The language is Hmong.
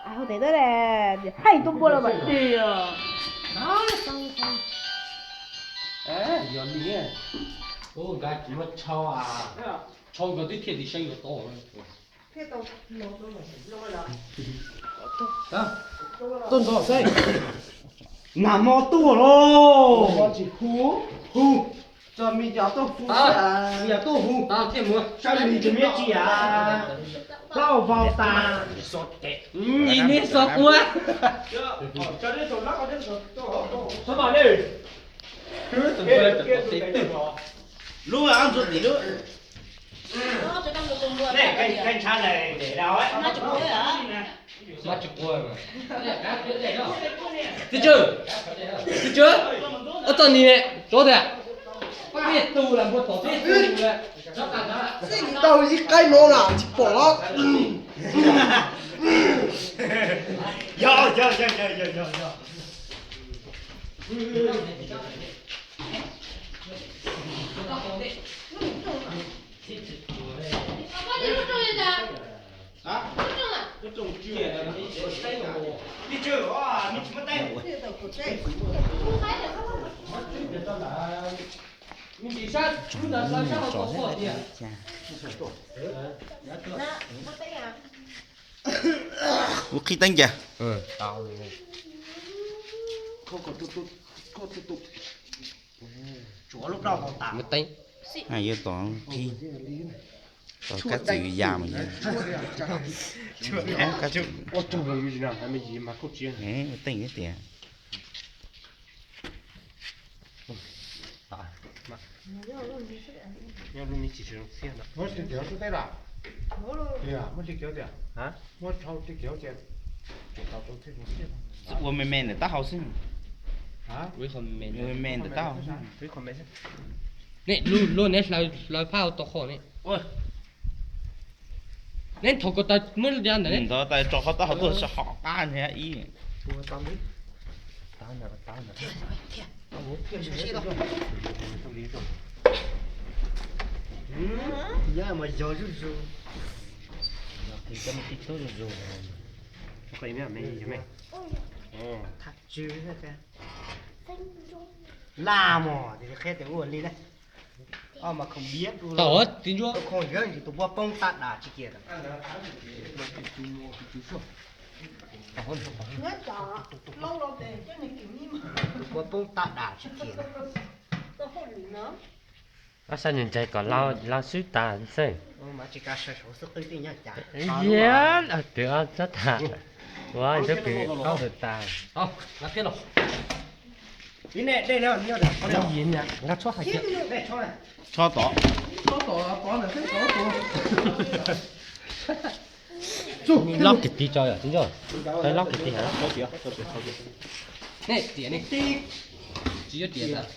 Hau tes tawb le, hais tuaj npua los mas tiag. Yog li, nkawd tsis muaj tsho, tsho nkawd twb thiaj li saib yuav tau. Tuaj nrog saib. Nag hmo tuaj los tsis hu, hu, tso me cov tuaj hu, me cov tuaj hu, saib nws tsis miab tsis yav, plaub vau tas. Ib niag xo quav. Lub ntsuag tim lub. Ntshav le de da. Txiv tswv, txiv tswv, ob txoj ni tsov tiag. Peb tug las npua tom peb tug. Tau ib qaib no na tsis pom los. Yog, yog, yog, yog, yog, yog. Ua qhib teeb cas? Muab teeb. Yuav tom qhib, tom kab txwm ya mas yog. Teeb tias. Ua me me ntawm taub hau xwb. Me me ntawm taub hau. Ne, luag ne hlaws phaj tau qhov ne. Ne thov ko taw muab ya ntawm ne. Ntawd tas tso qhov taub hau tuaj sab hom qab nthe ib. Mas yog zuj zus. Laj mog, qhia tias ua li ne. Ob mas khoom biab, khoom yog tus pua poob tab dam tsis kiag. Tus pua poob tab dam tsis kiag. Ob sab nws ntsaig kom lau swb tas xwb. Yog twb ob sab tas, ua ntsuab kws qaub hawm tas. Tsho tod. Lob kwv tij tso yom, tsis nco. Lob kwv tij hab. Nej tiam ne, tsis yuav tiam tas.